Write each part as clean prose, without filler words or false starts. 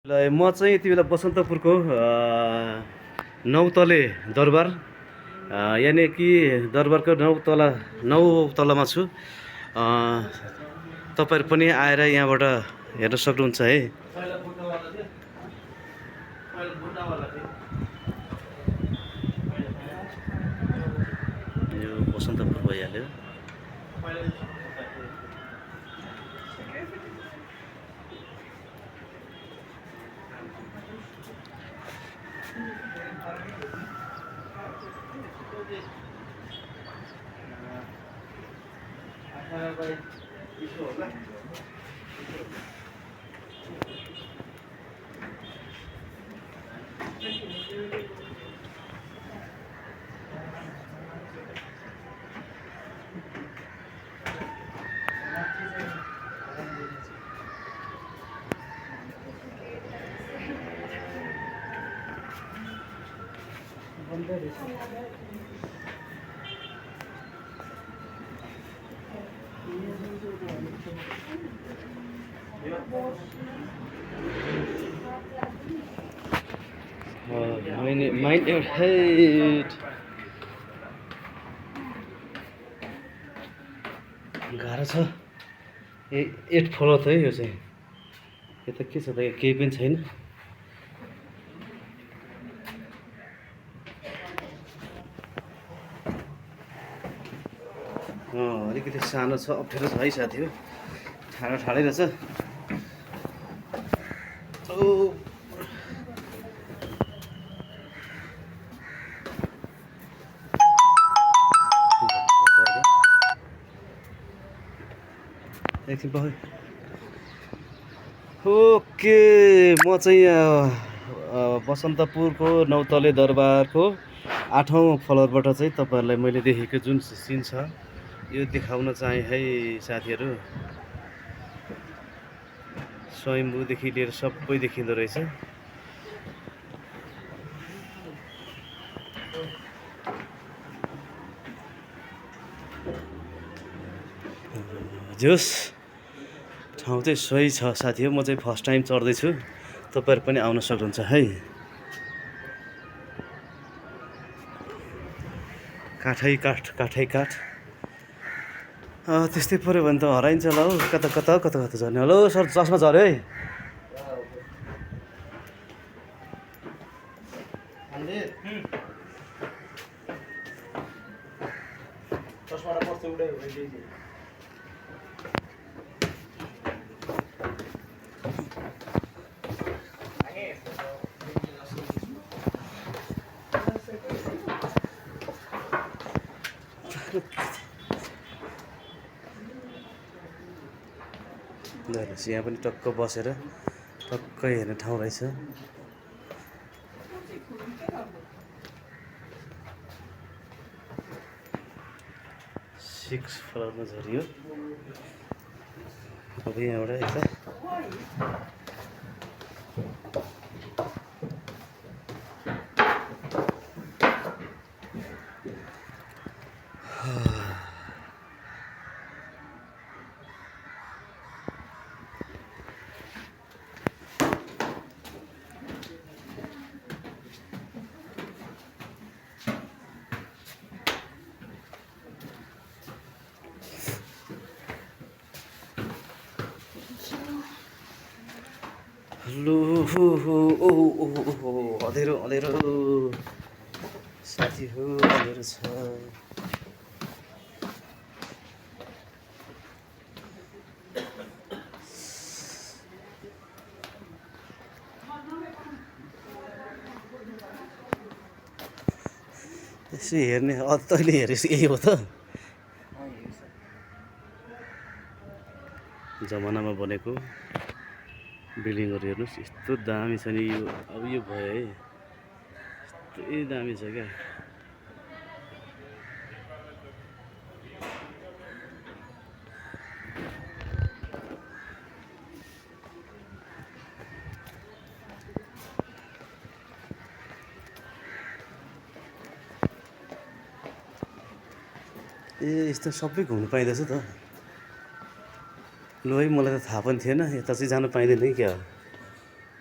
ल म चाहिँ यति बेला बसन्तपुरको नौतले दरबार यानि कि दरबारको नौ तलामा छु। तपाईँहरू पनि आएर यहाँबाट हेर्न सक्नुहुन्छ है। यो बसन्तपुर भइहाल्यो। Mind your head. गाह्रो छ। 8 फ्लोर है यो चाहिँ। यो त के छ त, केही पनि छैन। अलिकति सानो छ, अप्ठ्यारो छ है साथी हो। ठाडो ठाडै रहेछ। एकछिन पख। ओके, म चाहिँ बसन्तपुरको नौतले दरबारको 8औं फ्लोरबाट चाहिँ तपाईँहरूलाई मैले देखेको जुन सिन छ यो देखाउन चाहेँ है साथीहरू। स्वयम्भूदेखि लिएर सबै देखिँदो रहेछ। जोस् ठाउँ चाहिँ सही छ साथी हो। म चाहिँ फर्स्ट टाइम चढ्दैछु, तपाईँहरू पनि आउन सक्नुहुन्छ है। काठै काठ, काठै काठ। त्यस्तै पऱ्यो भने त हराइन्छ होला हौ। कता कता कता कता झर्ने। हेलो सर, चस्मा झऱ्यो है। यहाँ पनि टक्क बसेर टक्क हेर्ने ठाउँ रहेछ। 6 फ्लोरमा झरियो। अब यहाँबाट यता लु अँधेरो अँधेरो साथी हो, अँधेरो छ। यसो हेर्ने तैँले हेरेस् यही हो त। जमानामा बनेको बिल्डिङहरू हेर्नुहोस्, यस्तो दामी छ नि। यो अब यो भयो है, यस्तै दामी छ क्या। यस्तो सबै घुम्नु पाइँदैछ त। लु है, मलाई त थाहा पनि थिएन यता चाहिँ जानु पाइँदैन कि क्या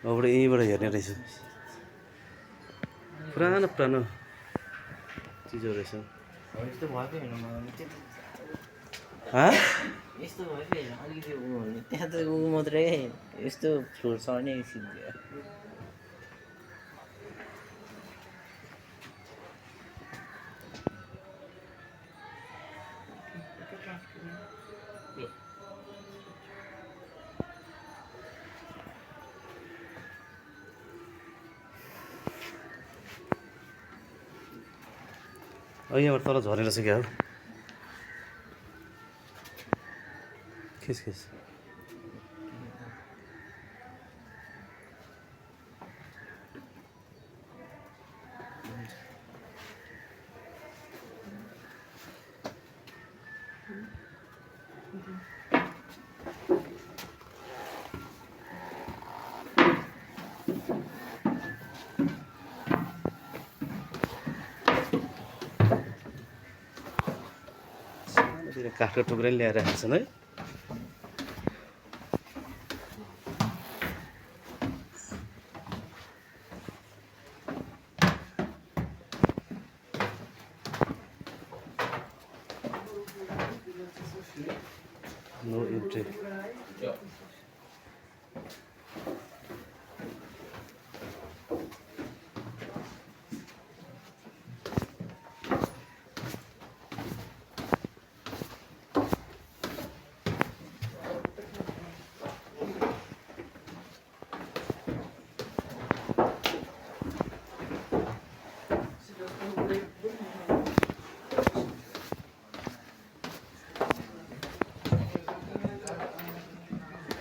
हो। अबबाट यहीँबाट हेर्ने रहेछ पुरानो पुरानो चिजहरू रहेछ यस्तो भएकै होइन यस्तो भएकै होइन अलिकति ऊ भने त्यहाँ त ऊ मात्रै यस्तो फ्लोर सर्ने सिद्धियो यहाँबाट तल झरेर चाहिँ क्या हो खिच खिच काठको टुक्रा नि ल्याएर राखेको छन् है नो इन्ट्री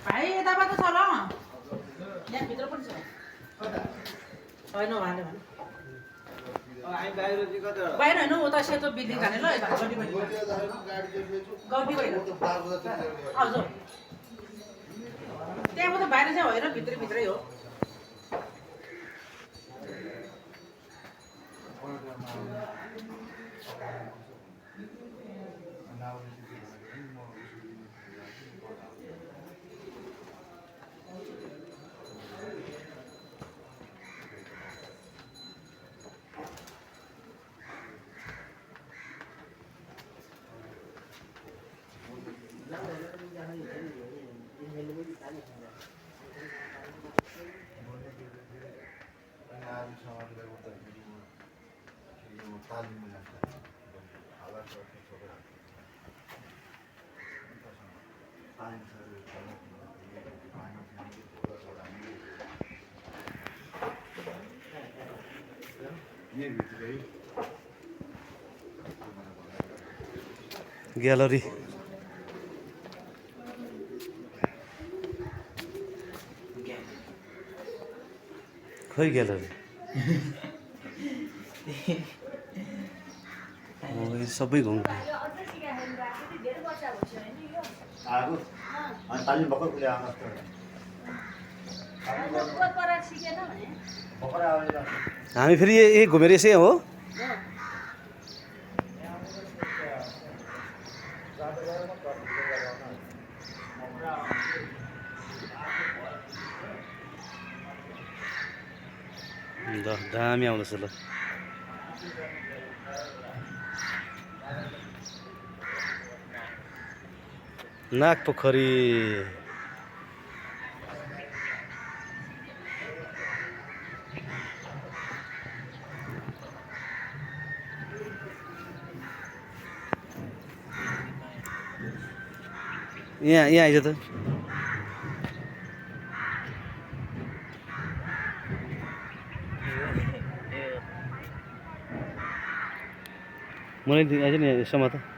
भाइ यताबाट छ ल यहाँ भित्र पनि छ होइन उहाँले भने बाहिर होइन उता सेतो बिल्डिङ खाने ल यता गड्डी होइन हजुर त्यहाँबाट बाहिर चाहिँ होइन भित्रै भित्रै हो ग्यालरी खै ग्यालरी यो सबै घुम्नु हामी फेरि यही घुमेर यसै हो ल दामी आउँदैछ ल नागपोखरी यहाँ यहाँ आइज त मलाई आइज नि यसमा त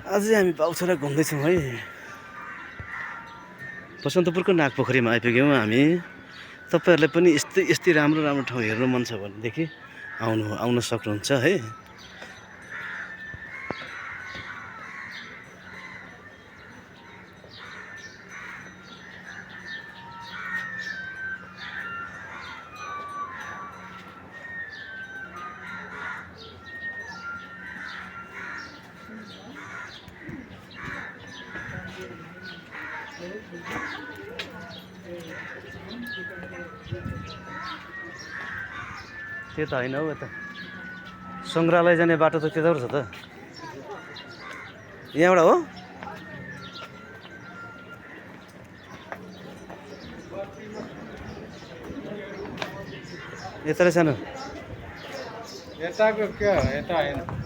अझै हामी बाउछरा घुम्दैछौँ है बसन्तपुरको नागपोखरीमा आइपुग्यौँ हामी तपाईँहरूलाई पनि यस्तै राम्रो राम्रो ठाउँ हेर्नु मन छ भनेदेखि आउन सक्नुहुन्छ है त्यो त होइन हौ यता सङ्ग्रहालय जाने बाटो त त्यताबाट छ त यहाँबाट हो यता रहेछ न यताको क्या यता होइन